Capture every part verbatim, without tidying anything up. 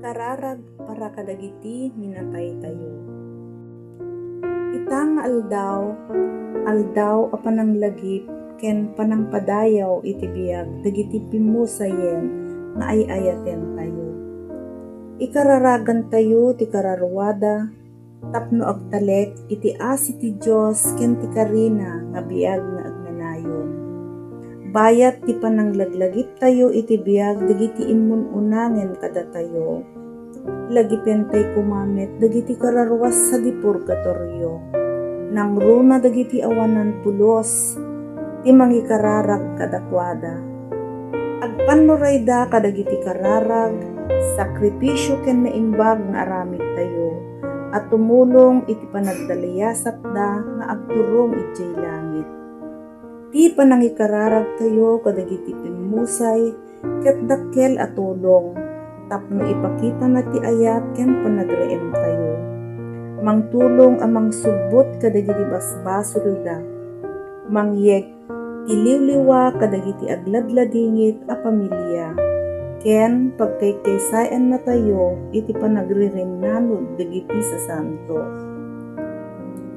Kararag para kadagiti minataytayo. Ita nga aldaw, aldaw a pananglagip ken panangpadayaw iti biag dagiti pimmusayen nga ay-ayatentayo. Ikararagantayo ti kararuada tapno agtalek iti asi ti Dios ken ti karina nga biag nga agnanayon. Bayat ti pananglaglagiptayo iti biag dagiti immun-unangen kadatayo, lagipentay koma met dagiti kararuas sadi purgatorio. Nangruna dagiti awanan pulos ti mangikararag kadakuada. Agpannurayda kadagiti kararag, sakripisio ken naimbag nga aramidtayo a tumulong iti panagdaliyasatda nga agturong idiay langit. Ti panangikararagtayo kadagiti pimmusay ket dakkel a tulong tapno ipakitana ti ayat ken panagreemtayo. Mangtulong a mangsubbot kadagiti basbasolda. Mangyeg ti liwliwa kadagiti agladladingit a pamilia, ken pagkaykaysayaannatayo iti panagririnnanog dagiti sasanto.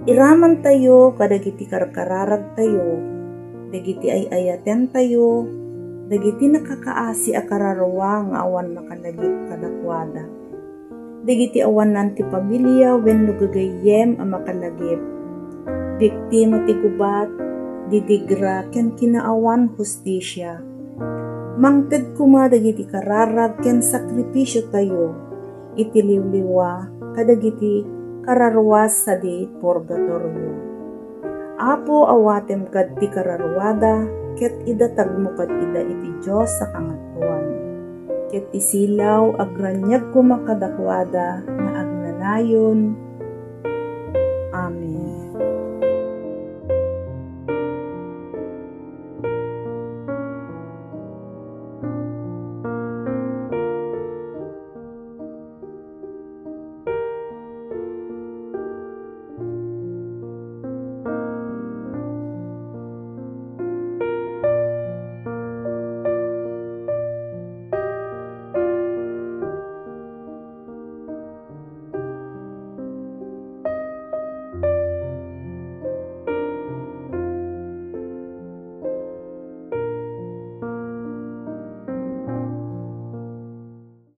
Iramantayo kadagiti karkararagtayo, dagiti ay-ayatentayo, dagiti nakakaasi a kararua nga awan makalagip kadakuada. Dagiti awanan ti pamilia wenno gagayyem a makalagip, biktima ti gubat, didigra ken kinaawan hustisia. Mangted koma dagiti kararag ken sakripisiotayo iti liwliwa kadagiti kararuas sadi purgatorio. Apo, awatem kadti kararuada, ket idatagmo kadida iti Dios a Kangatoan. Ket isilaw, agraniag koma kadakuada nga agnanayon,